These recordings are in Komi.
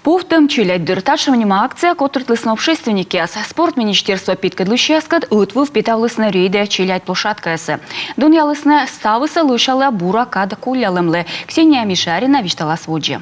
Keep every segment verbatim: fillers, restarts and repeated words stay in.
Повтӧм челядьдыр. Татшӧм нима акция котыртлісны общественникъяс. Спорт министерство петкӧдлысьяскӧд ӧтвыв петавлісны рейдӧ челядь площадкаясӧ. Донъялісны, ставыс-ӧ лӧсялӧ бура кад коллялӧмлы. Ксения Мишарина висьталас водзӧ.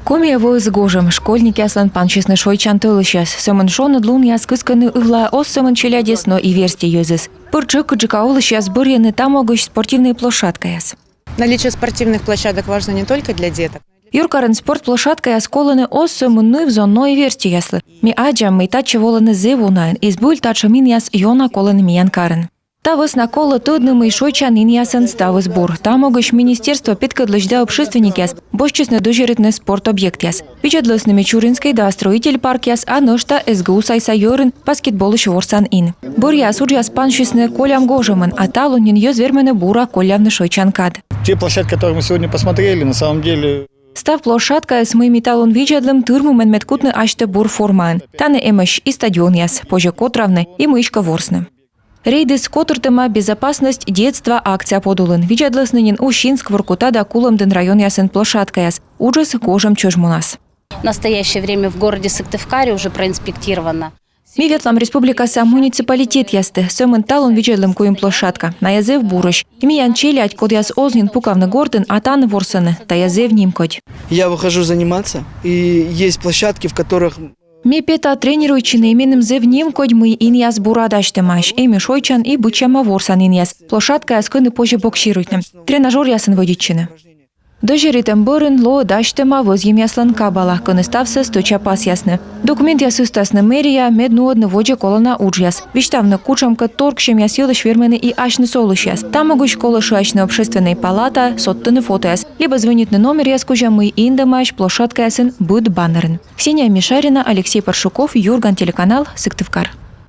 Комиӧ воис гожӧм. Школьникъяслӧн пансисны шойччан тӧлысьяс. Сӧмын шоныд лунъяс кыскӧны ывлаӧ оз сӧмын челядьӧс, но и верстьӧ йӧзӧс. Пыр тшӧкыдджыка олысьяс бӧрйӧны та могысь спортивнӧй площадкаяс. Наличие спортивных площадок важно не только для деток. Юркарын спорт площадкаяс колӧны оз сӧмын ныв-зон, но и верстьӧяслы. Ми аддзам, мый татчӧ волӧны зэв унаӧн, и збыль татшӧм инъяс ёна колӧны миян карын. Та вӧсна колӧ тӧдны, мый шойччан инъясӧн ставыс бур. Та могысь министерство петкӧдлысь да общественникъяс босьтчисны дӧзьӧритны спорт объектъяс. Видзӧдлісны Мичуринскӧй да Строитель паркъяс, а нӧшта СГУ сайса йӧрын баскетболысь ворсан ин. Бӧръяяс уджъяс пансисны колям гожӧмын, а талун нин йӧз вермӧны бура коллявны шойччан кад. Те площадки, которые мы сегодня посмотрели, на самом деле... Став площадкаяс, мый ми талун видзӧдлім, тырмымӧн, мед кутны асьтӧ бур формаӧн. Тані эмӧсь и стадионъяс, позьӧ котравны и мыйыськӧ ворсны. Рейдыс котыртӧма «Безопасность детства» акция подулын. Видзӧдлісны нин Усинск, Воркута да Кулӧмдін районъясын площадкаяс. Уджыс гожӧм чӧж мунас. В настоящее время в городе Сыктывкаре уже проинспектировано. Ми ветлам республикаса муниципалитетъястӧ. Сӧмын талун видзӧдлім куим площадка. Найӧ зэв бурӧсь. И миян челядь, кодъяс оз нин пукавны гортын, а тані ворсӧны, тайӧ зэв нимкодь. Я выхожу заниматься, и есть площадки, в которых... Ме пета тренируйтчыны, и меным зэв нимкодь, мый инъяс бура дасьтӧмаӧсь. Эм и шойччан, и быдсяма ворсан инъяс. Площадкаяс, кӧні позьӧ боксируйтны, тренажёръясын вӧдитчыны. Дӧзьӧритӧм бӧрын лоӧ дасьтӧма вӧзйӧмъяслӧн кабала, кӧні ставсӧ стӧча пасъясны. Документъяс ыстасны мэрияӧ, мед нуӧдны водзӧ колана уджъяс. Висьтавны, кутшӧмкӧ торксьӧмъяс йылысь вермӧны и асьныс олысьяс. Та могысь колӧ шыасьны Общественнӧй палатаӧ, содтыны фотояс либӧ звӧнитны номеръяс кузя, мый индӧмаӧсь площадкаясын быд баннерын. Ксения Мишарина, Алексей Паршуков, «Юрган» телеканал, Сыктывкар.